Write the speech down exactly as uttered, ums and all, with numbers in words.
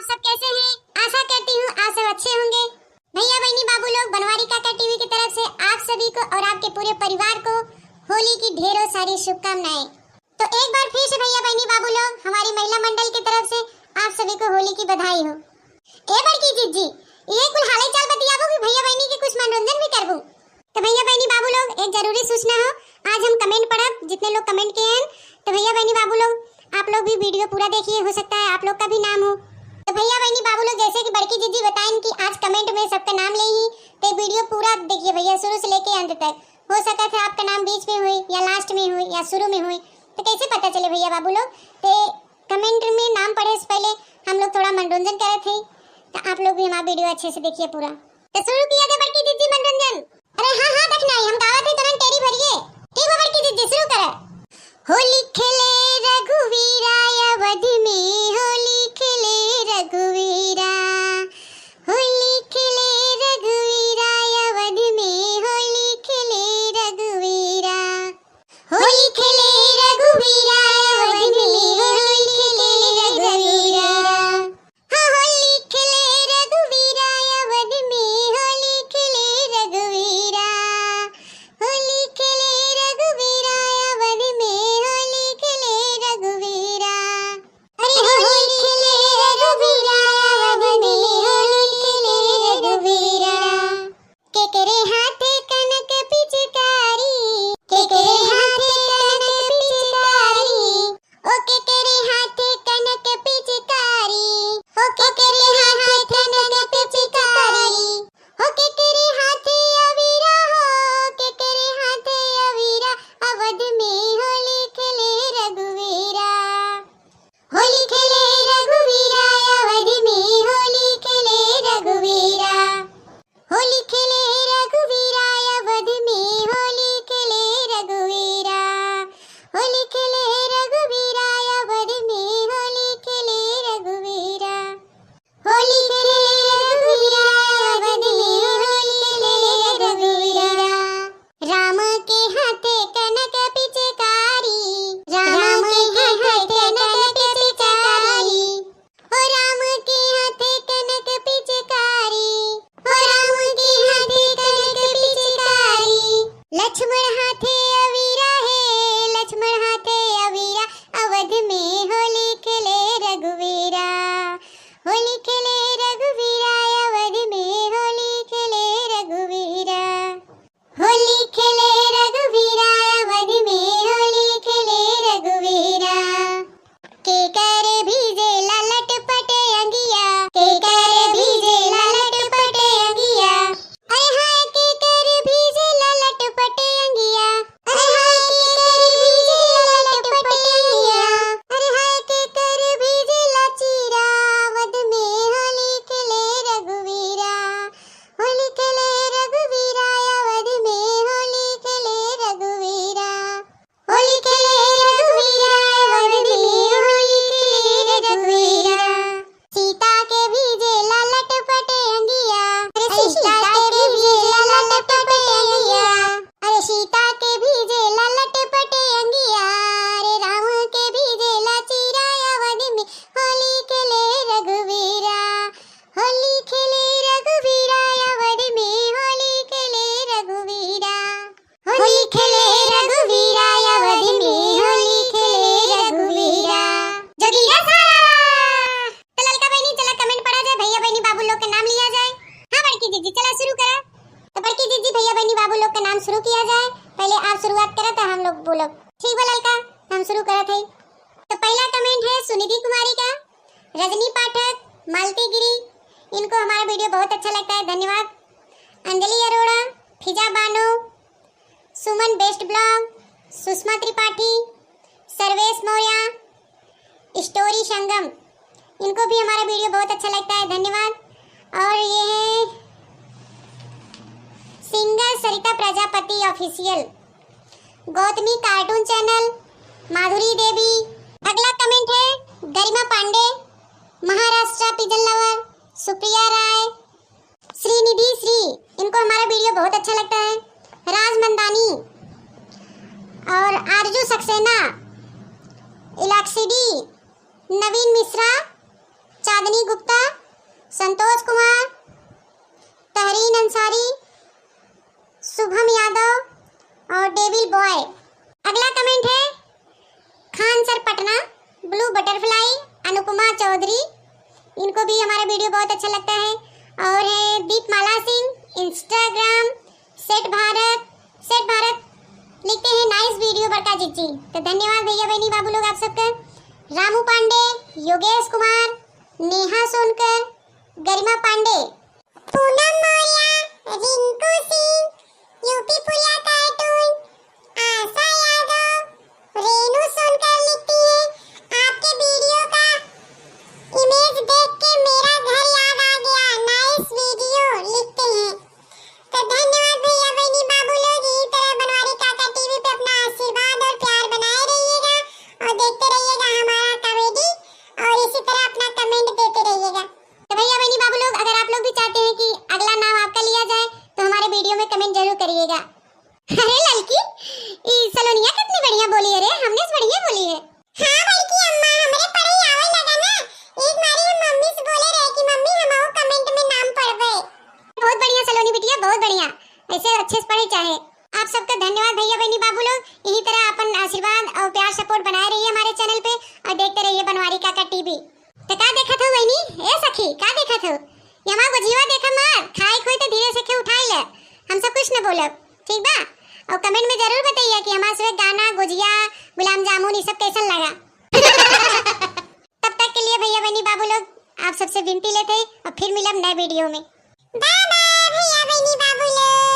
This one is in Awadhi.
सब कैसे हैं? आशा करती हूँ आप सब अच्छे होंगे। भैया बहनी बाबू लोग, बनवारी काका टीवी की तरफ से आप सभी को और आपके पूरे परिवार को होली की ढेरों सारी शुभकामनाएं। तो एक बार फिर से भैया बहनी बाबू लोग, हमारी महिला मंडल की तरफ से आप सभी को होली की बधाई हो। ए बड़की जिज्जी, ये कुल हाले चाल बतियाबू कि भैया बहनी के कुछ मनोरंजन भी करबू? तो भैया बहनी बाबू लोग, एक जरूरी सूचना हो, आज हम comment पढ़ब, जितने लोग comment किए हैं, तो भैया बहनी बाबू लोग, आप लोग भी video पूरा देखिए, हो सकता है आप लोग का भी नाम हो। तो भैया बहनी बाबू लोग, जैसे कि बड़की जिज्जी बताइन कि आज comment में सबका नाम लेही, तो video पूरा देखिए भैया, शुरू से लेके अंत तक। हो सकत है आपका नाम बीच में होई या last में होई या शुरू में होई, तो कैसे पता चले भैया बाबू लोग? तो comment में नाम पढ़े से पहले हम लोग थोड़ा मनोरंजन करत हई, तो आप लोग भी हमारा video अच्छे से देखिए पूरा। तो शुरू किया जाए बड़की जिज्जी मनोरंजन। अरे हाँ हाँ, देखना है, हम गावत हई, तुरंत टेरी भरिए। ठीक बा बड़की जिज्जी, शुरू करे। होली खेले रघुवीरा अवध में, होली खेले रघुवीरा, होली खेले रघुवीरा अवध में, होली खेले रघुवीरा, होली खेले रघुवीरा अवध में, होली खेले रघुवीरा। हाँ, होली खेले रघुवीरा अवध में, होली खेले रघुवीरा, होली खेले रघुवीरा अवध में, होली खेले रघुवीरा। अरे होली खेले रघुवीरा अवध में, होली खेले रघुवीरा। केकरे हाथे कनक पिचकारी, केकरे हाथे कनक पिचकारी, ओ केकरे हाथे कनक पिचकारी, ओ केकरे हाथे कनक पिचकारी, ओ केकरे हाथे अबीरा हो, केकरे हाथे अबीरा, अवध में होली खेले रघुवीरा। होली खेले रघुवीरा अवध में, होली खेले रघुवीरा। होली खेले रघुवीरा अवध में, होली खेले रघुवीरा। होली खेले रघुवीरा अवध में, होली खेले रघुवीरा। होली खेले रघुवीरा अवध में, होली खेले रघुवीरा। राम के हाथे कनक पिचकारी, राम के हाथे कनक पिचकारी, ओ राम के हाथे कनक पिचकारी, ओ राम के हाथे कनक पिचकारी। लक्ष्मण हाथे अबीरा है, लक्ष्मण हाथे अबीरा, अवध में होली खेले रघुवीरा। होली खेले रघुवीरा अवध में, होली खेले रघुवीरा। होली खेले रघुवीरा अवध में, होली खेले रघुवीरा। केकर भीजे ललटपट अंगिया, केकर भीजे ललटपट अंगिया। अरे हाय केकर भीजे ललटपट अंगिया, अरे हाय केकर भीजे ललटपट अंगिया, अरे हाय केकर भीजे लाचीरा। अवध में होली खेले रघुवीरा, होली खेले रघुवीरा अवध में, होली खेले रघुवीरा। होली खेले रघुवीरा अवध में, होली खेले रघुवीरा। सीता के भीजे ललटपट अंगिया, अरे सीता के भीजे ललटपट अंगिया, अरे सीता के भीजे ललटपट अंगिया, अरे राम के भीजे लाचीरा अवध में, होली खेले रघुवीरा। होली खेले रघुवीरा अवध में, होली खेले रघुवीरा। होली खेले रघुवीरा अवध में, होली खेले रघुवीरा। जोगीरा सारा। तो ललका बहनी चला comment पढ़ा जाए, भैया बहनी बाबू लोग के नाम लिया जाए। हाँ बड़की जिज्जी चला शुरू करा। तो बड़की जिज्जी भैया बहनी बाबू लोग के नाम शुरू किया जाए, पहले आप शुरुआत करा तो हम लोग बोलब। ठीक बा ललका, हम शुरू करत हई। तो पहला comment है सुनिधि कुमारी का, रजनी पाठक, मालती गिरी, इनको हमारा video बहुत अच्छा लगता है, धन्यवाद। अंजलि अरोड़ा, फिजा बानो, सुमन बेस्ट ब्लॉग, सुषमा त्रिपाठी, सर्वेश मौर्य, स्टोरी संगम, इनको भी हमारा video बहुत अच्छा लगता है, धन्यवाद। और ये है सिंगर सरिता प्रजापति ऑफिशियल, गौतमी कार्टून चैनल, माधुरी देवी। अगला comment है गरिमा पांडे, महाराष्ट्र पिजन लवर, सुप्रिया राय, श्रीनिधि श्री, इनको हमारा video बहुत अच्छा लगता है। राज मंदानी और आरजू सक्सेना, इलाक्सिडी, नवीन मिश्रा, चांदनी गुप्ता, संतोष कुमार, तहरीन अंसारी, शुभम यादव और डेविल बॉय। अगला comment है खान सर पटना, ब्लू बटरफ्लाई, अनुपमा चौधरी, इनको भी हमारा video बहुत अच्छा लगता है। और है दीपमाला सिंह, Instagram, सेठ भारत, सेठ भारत लिखते हैं, "Nice video बड़का जिज्जी।" तो धन्यवाद भैया बहनी बाबू लोग आप सबका। रामू पांडे, योगेश कुमार, नेहा सोनकर, गरिमा पांडे, पूनम मौर्य, रिंकू सिंह, यूपी पुलिया कार्टून, आशा यादव, रेनू सोनकर लिखती हैं, "आपके video का image देख के मेरा घर याद आ गया, nice video" लिखते हैं। तो धन्यवाद भैया बहनी बाबू लोग, इसी तरह बनवारी काका टीवी पे अपना आशीर्वाद और प्यार बनाए रहिएगा और देखते रहिएगा हमारा comedy और इसी तरह अपना comment देते रहिएगा। तो भैया बहनी बाबू लोग, अगर आप लोग भी चाहते हैं कि अगला नाम आपका लिया जाए तो हमारे video में comment जरूर करिएगा। अरे ललकी, ई सलोनिया कितनी बढ़िया बोली है रे, हमने से बढ़िया बोली है। हाँ बड़की अम्मा, हमरे पढ़े आवे लगा ना, एक बारी हम मम्मी से बोले रहे कि मम्मी हमहू comment में नाम पढ़बे। बहुत बढ़िया सलोनी बिटिया, बहुत बढ़िया, ऐसे अच्छे से पढ़े चाहे। आप सबका धन्यवाद भैया बहनी बाबू लोग, यही तरह अपन आशीर्वाद और प्यार support बनाए रहिए हमारे channel पे और देखते रहिए बनवारी काका टीवी। तो का देखत हो बहनी? ए सखी, का देखत हो? ये हमार गोजिया देखा मत, खाए खोई तो धीरे से खे उठाई ले, हम सब कुछ न बोलब, ठीक बा? और comment में जरूर बताइए कि हमारे से गाना, गोजिया, गुलाब जामुन ये सब कैसन लगा। तब तक के लिए भैया बहनी बाबू लोग आप सबसे विनती लेते हैं और फिर मिलब नए video में। Bye bye भैया बहनी बाबू लोग।